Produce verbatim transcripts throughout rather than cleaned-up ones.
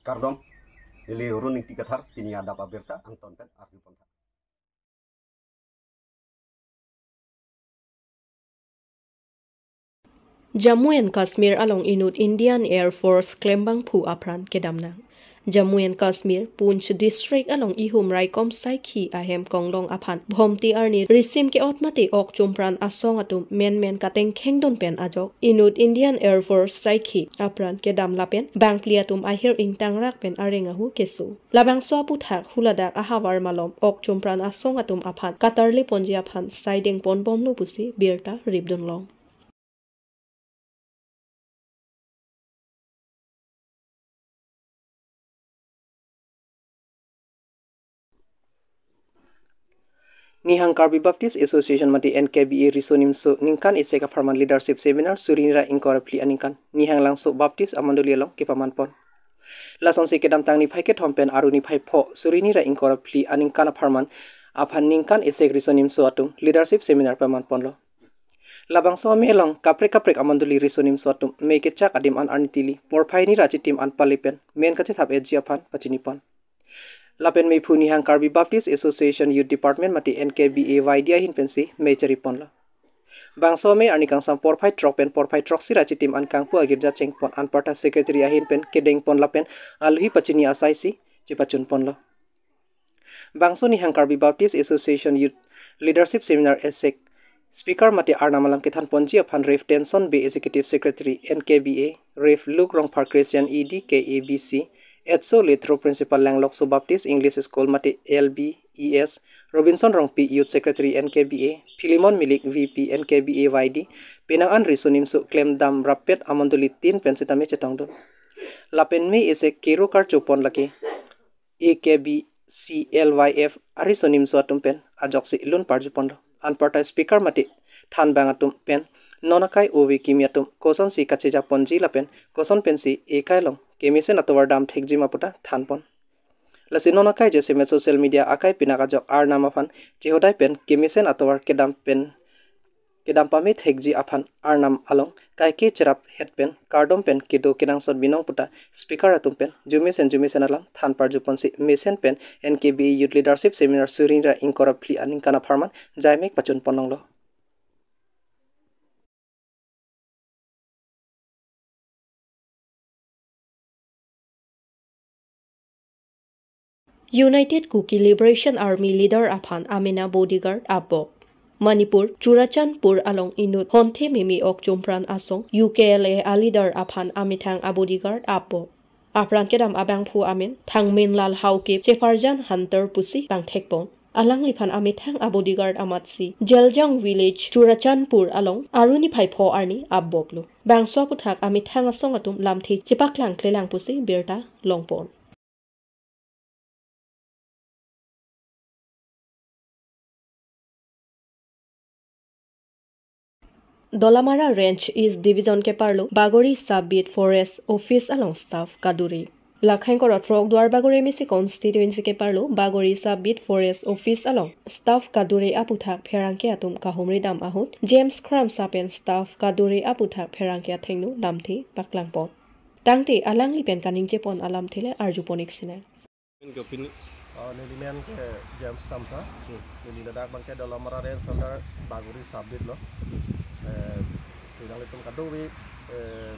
Kardom, neli Arun Ingti Kathar, pini adap abirta angton pen arju pon tha. Jammu and Kashmir along inut Indian Air Force klembangphu apran kedamnang. Jammu and Kashmir, Poonch District along ihum raikom saikhi ahem konglong aphan Bhomti arni risim ke-ot mate ok chumpran asong atum menmen katengkhengdun pen ajok inut Indian Air Force saikhi apran kedam lapen bangphli atum ahir ingtangrak pen areng ahu keso. Labangso aputhak huladak ahavar malom ok chumpran asong atum aphan katarli ponji aphan saideng ponbomlo pusi birta ripdunlong. Nihang Karbi Baptist Association mate N K B A riso nimso ningkan isek apharman leadership seminar suri ni ra ingkoi ra phli aningkan Nihang Langso Baptist Amondoli along kepaman pon. Lasonsi kedamtang niphai kethom pen Aru niphai pho suri ni ra ingkoi ra phli aningkan apharman aphan ningkan isek riso nimso atum leadership seminar paman ponlo. Labangso amei along kaprek kaprek amondoli riso nimso atum mei kechak adim an arni tili porphai ni ra chitim an pali pen men kachethap etji aphan pachini pon. Lapen meiphu Nihang Karbi Baptist Association Youth Department mate N K B A Y D ahin pensi mei chari ponlo. Bangso amei arni kangsam porphai throk pen porphai throksi ra chitim an kangpu agirja cheng pon anparta secretary ahin pen kedeng pon lapen alohi pachini asai si chepachun ponlo. Bangso Nihang Karbi Baptist Association Youth Leadership Seminar isek speaker mate arnam alam kethan ponji aphan Rev Tenson Bey, Executive Secretary N K B A, Rev Luke Rongphar, Christian E D K A B C, Etso Lethro, Principal Langlokso Baptist English School mate L B E S, Robinson Rongpi, Youth Secretary N K B A, Philemon Milik, V P N K B A Y D, penang an riso nimso klemdam rappet amondoli tin pen sitame chetongdun. Lapen mei isek kero karcho pon lake A K B C L Y F ariso nimso atum pen ajoksi lun parju ponlo. Anparta speaker mate thanbang atum pen non akai ove kimi atum kosonsi kacheja ponji lapen koson pensi ekai along kemesen atovar dam thekji ma puta than pon. Lasi non akai jasemet social media akai pinak ajok arnam aphan chehodai pen kemesen atovar kedam pen kedam pame thekji aphan arnam along kaike cherap het pen kardom pen kedo kenangsot binong puta speaker atum pen jumesen jumesen alam than parju ponsi mesen pen N K B A Youth Leadership Seminar suri ni ra ingkoi ra phli aningkan apharman jaimek pachun ponlonglo. United Kuki Liberation Army leader aphan amena bodyguard apbop. Manipur, Churachandpur along inut Honthe Mimi ok chumpran asong U K L A a leader aphan amethang a bodyguard apbop. Apran kedam abangphu amen Thangmenlal Haokip, Cheparjan Hunter pusi pangthek pon. Alangliphan amethang a bodyguard amatsi Jeljong Village, Churachandpur along Aru niphai pho arni apboplo. Bangso aputhak amethang asong atum lamthe chepaklangklelang pusi birta longpon. Dolamara Range East Division keparlo Bagori Sub-Beat Forest Office along staff kaduri. Lakhang koro throk Duar Bagori M A C constituency keparlo Bagori Sub-Beat Forest Office along staff kaduri aputhak pherangke atum kahumri dam ahut James Kramsa pen staff kaduri aputhak pherangke athengno lamthe paklangpon. Tangte alangli pen kaningje pon alamthe le arju pon-ik sinang. Min ke opinion? Oh, neli min ke James Kramsa. Hmm. Neli ladak abang ke Dolamara Range under Bagori Sub-Beat lo. Eh, si nanglitum kadokave, eh,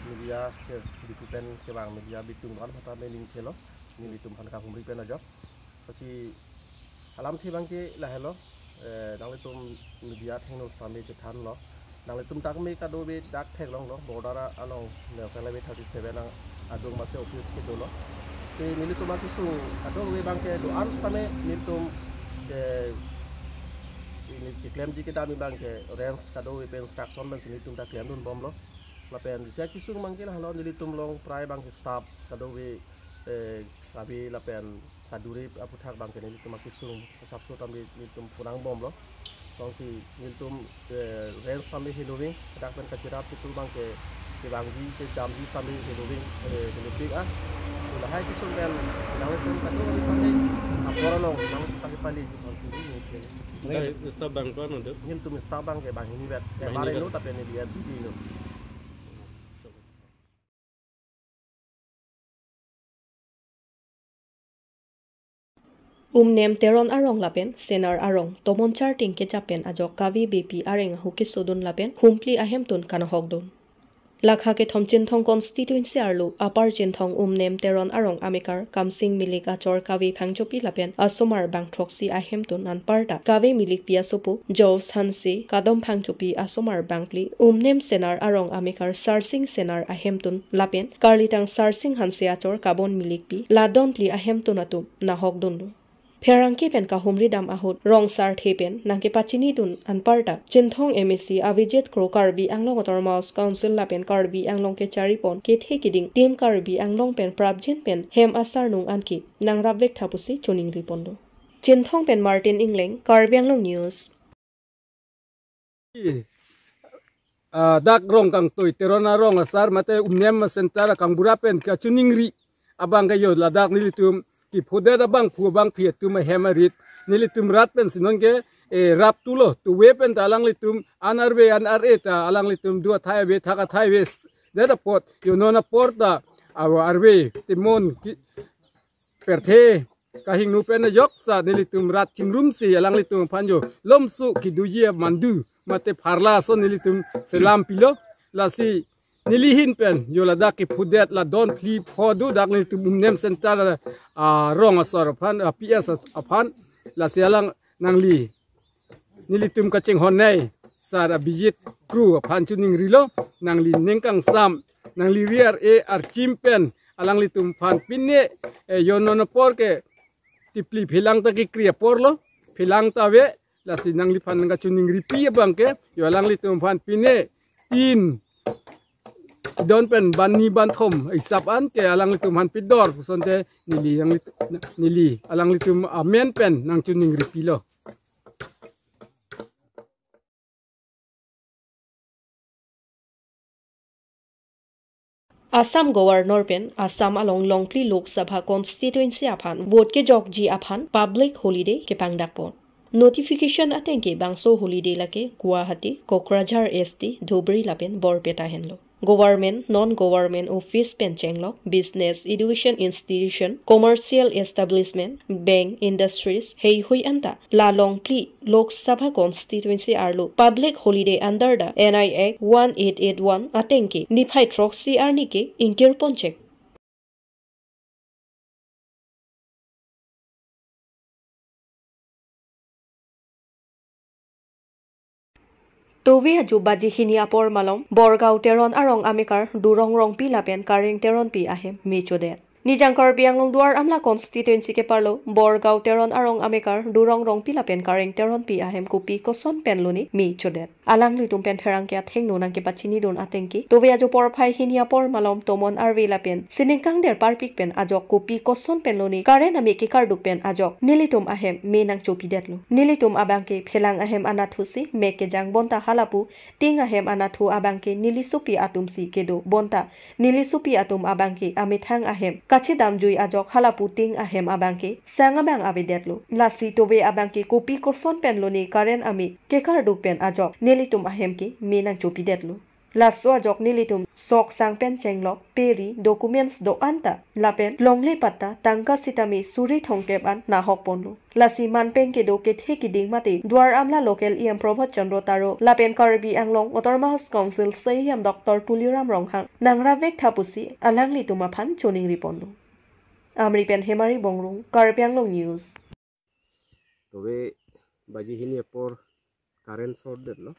media ke bitu pen kevang media bitum doan hata mening ke lo. Nelitum aphan kahumri pen ajok. Lasi alamthe abang ke lahelo. Eh, nanglitum media athengno sitame chethanlo. Nanglitum dak me kadokave dak theklonglo, border along National Highway thirty-seven ang adung masi office kedolo. Si nelitum akesung kadokave abang ke do-an sitame nelitum ke, ini keklemji kedam abang ke range kadokave pen instruction pen si nelitum ta klemdun bomlo. Lapen si akesung abang ke lahelo, nelitum along prai abang ke staff kadokave, eh, ave lapen kaduri aputhak abang ke nelitum akesung asapso tame nelitum phonang bomlo. Lasi nelitum, eh, range tame heloving, dak pen kacherap chitu abang ke kevangji kedamji tame heloving, eh, helopik ah. So lahai kesung pen nanglitum kado tame apor along nangpali pali lasi nelitum. Nang staff abang ko-an do? Nelitum staff abang ke banghini vet. Banghini vet. M R A lo tapi neli F G T lo. Umnem Teron arong lapen Senar arong tomon charting kechapen ajok kave bepi areng ahu kesodun lapen humpli ahemtun kanahokdun. Lakha kethom Chinthong constituency arlo Upper Chinthong Umnem Teron arong amekar Kamsing Milik achor kave phangchopi lapen asomar bang throksi ahemtun anparta kave milikpi asopo George Hanse, kadom phangchopi asomar bangphli, Umnem Senar arong amekar Sarsing Senar ahemtun lapen karlitang Sarsing Hanse achor kabon milikpi la donphli ahemtun atum nahokdunlo. Pherangke pen kahumri dam ahut rong sarthe pen nangkepachinidun anparta Chinthong M A C Avijit Kro, Karbi Anglong Autonomous Council lapen Karbi Anglong kecharipon kethe kiding Team Karbi Anglong pen prapjin pen hem asarnung anke nangrapvek tha pusi choningriponlo. Chinthong pen Martin Ingleng, Karbi Anglong News. Ah, dak rong kangtui Teron arong asar mate Umnem center kangbura pen kachiningri abang ke yo ladak nelitum kephodet abangphu abangphi atum ahem arit nelitum rat pensi nonke, eh, rap tulo, tuve pen ta alanglitum an arve an ar-e ta alanglitum du athai ave thak athai ave. Dak apot yo non apor ta awa arve timon ki perthe kahingno pen ajok sa nelitum rat chingrumsi alanglitum aphan yo lomsu kedoji amandu mate pharla ason nelitum selam pilo. Lasi neli ahin pen yo ladak kephodet la donphli pho do dak nelitum Umnem center, ah, rong asar aphan, ah, P S aphan. Lasi alang nangli nelitum kachinghon nei sar Avijit Kro aphan choningrilo, nangli ning kangsam, nangli ri ar-e archim pen alanglitum aphan pine, eh, yo non apor ke tipli phelang ta kekri aporlo, phelang ta ave. Lasi nangliphan nangkachoningripi abang ke yo alanglitum aphan pine tin don pen banni banthom isap an ke alanglitum aphan pidor puson te neli alanglit-, neli alanglitum amen pen nangchoningripilo. Assam Governor pen Assam along longphli Lok Sabha constituency aphan vote kejokji aphan public holiday kepangdakpon. Notification ateng ke bangso holiday lake Guwahati, Kokrajhar S T, Dhubri lapen Borpeta henlo. Government, non-government office pen chenglok, business, education institution, commercial establishment, bank, industries, heihui anta la longphli Lok Sabha constituency arlo public holiday under the N I Act one eight eight one ateng ke niphai throksi arni ke ingkirpon chek. Tove ajo baji hini apor malom Borgaon Teron arong amekar Durong Rongpi lapen Kareng Teronpi ahem me chodet. Nijang Karbi Anglong Duar Amla constituency keparlo Borgaon Teron arong amekar Durong Rongpi lapen Kareng Teronpi ahem kopi koson pen lone me chodet. Alanglitum pen pherangke athengno nangkepachinidun ateng ke, tove ajo porphai hini apor malom tomon arve lapen sining kangder parpik pen ajok kopi koson pen lone current ame kekarduk pen ajok nelitum ahem me nangchopidetlo. Nelitum abang ke phelang ahem anatthu si me kejang bonta halapu ting ahem anatthu abang ke neli sopi atum si kedo bonta neli sopi atum abang ke amethang ahem kachedamjui ajok halapu ting ahem abang ke sang abang avedetlo. Lasi tove abang ke kopi koson pen lone current ame kekarduk pen ajok nelitum ahem ke me nangchopidetlo. Laso ajok nelitum sok sang pen chenglok peri documents do-an ta lapen longle patta tangka sitame suri thomkep an nahokponlo. Lasi manpeng kedo kethe kiding mate Duar Amla local E M Prabhat Chandra Taro lapen Karbi Anglong Autonomous Council C E M Doctor Tuliram Ronghang nangrapvek tha pusi alanglitum aphan choningriponlo. Amri pen Hemari Bongrung, Karbi Anglong News. Tove baji hini apor current short detlo.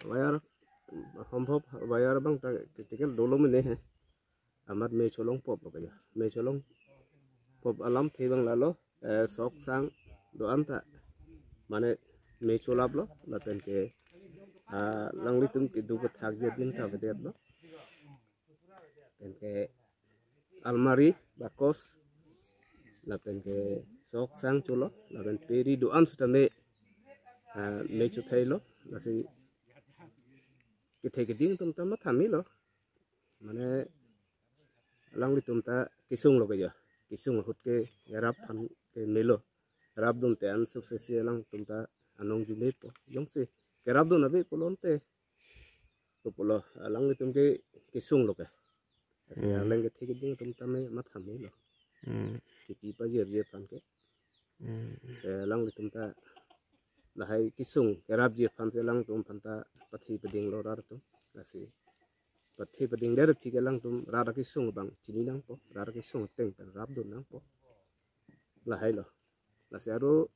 Wire, সম্ভৱ wire abang ta critical dolo mene he. Amat me cholong pop lo kaya. Me cholong pop alamthe abang lalo, eh, sok sang do-an ta mane me cholaplo lapen ke, ah, alanglitum kedo kethakji adin ta avedetlo. Lapen ke almari, bakos, lapen ke sok sang cholo, lapen peri do-an sitame, ah, me chothailo, lasi kethe kiding atum ta matha melo. Mane alanglitum ta kesunglo kaya, kesung ahut ke kerap aphan ke melo. Rapdun te an sukse si alangtum ta anong jumepo. Jongsi kerapdun avepo lonte, kopulo, alanglitum ke kesunglo ke. Asi, hmm, arleng kethe kiding atum tame matha melo. Hmm. Kipi pajirje aphan ke. Hmm. Eh, alanglitum ta lahai kesung kerapji aphan si alangtum aphan ta pathe padinglo rat atum. Lasi pathe padingdet aphi ke alangtum rat akesung abang chini nangpo, rat akesung ateng pen rapdun nangpo. Lahai lo. Lasi aro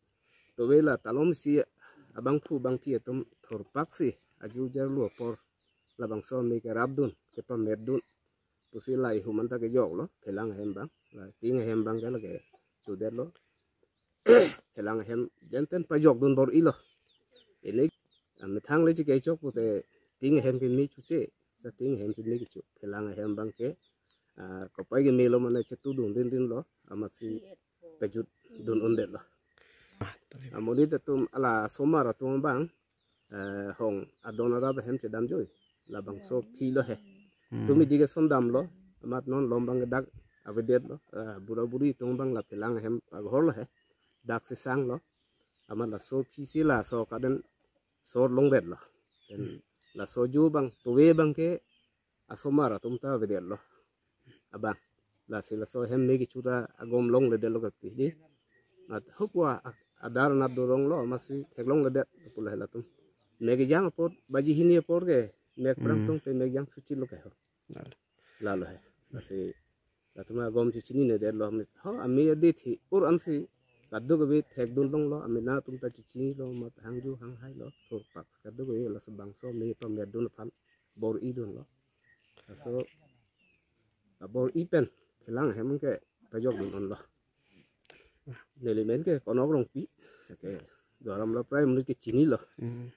tove la talom isi abangphu bangphi atum thurpak si aju jarlo apor labangso me kerapdun, kepametdun pusi lahai atum anta kejoklo, phelang ahem abang, la ting ahem abang ke lake chudetlo. Phelang ahem jenten pajokdun bor-ilo. Ili amethang le chikechok pute ting ahem ke me chuche, sa ting ahem si me kecho. Phelang ahem abang ke, ah, kopai kemelo mane chetudun rinrinlo, amatsi pejutdun undetlo. Amonit atum ala asomar atum abang, eh, hong adon arap ahem chedamjoi. Labangso aphi lo he. Hmm. Tumi dik ke sondamlo, amat non lom abang ke dak avedetlo, eh, bura buri atum abang la phelang ahem paghorlo he. Dak sesanglo, amat laso aphi si laso kaden sor longdetlo. Then Hmm. laso aju abang, tove abang ke asomar atum ta avedetlo. Abang. Lasi laso ahem me kecho ta agom longledetlo kati di. At hukwa a-, adar anat doronglo, amatsi theklongledet pulo helatum. Me kejang apot, baji hini apor ke, mek prang Hmm. tong te me kejang suchilo ke ho. Lalo. Lalo he. Lasi latum agom si chininedetlo, amit. Ho, ami adi thi, ur ansi, kadokave thekdun longlo, amena atum ta chichinilo, amat hangju hanghailo, thurpak, kadokave laso bangso me pametdun aphan bor-idunlo. Laso abor-i pen phelang ahem ke pajokdun unlo. Neli men ke Konok Rongpi, ke Duar Amla Primary ke chinilo. Hmm.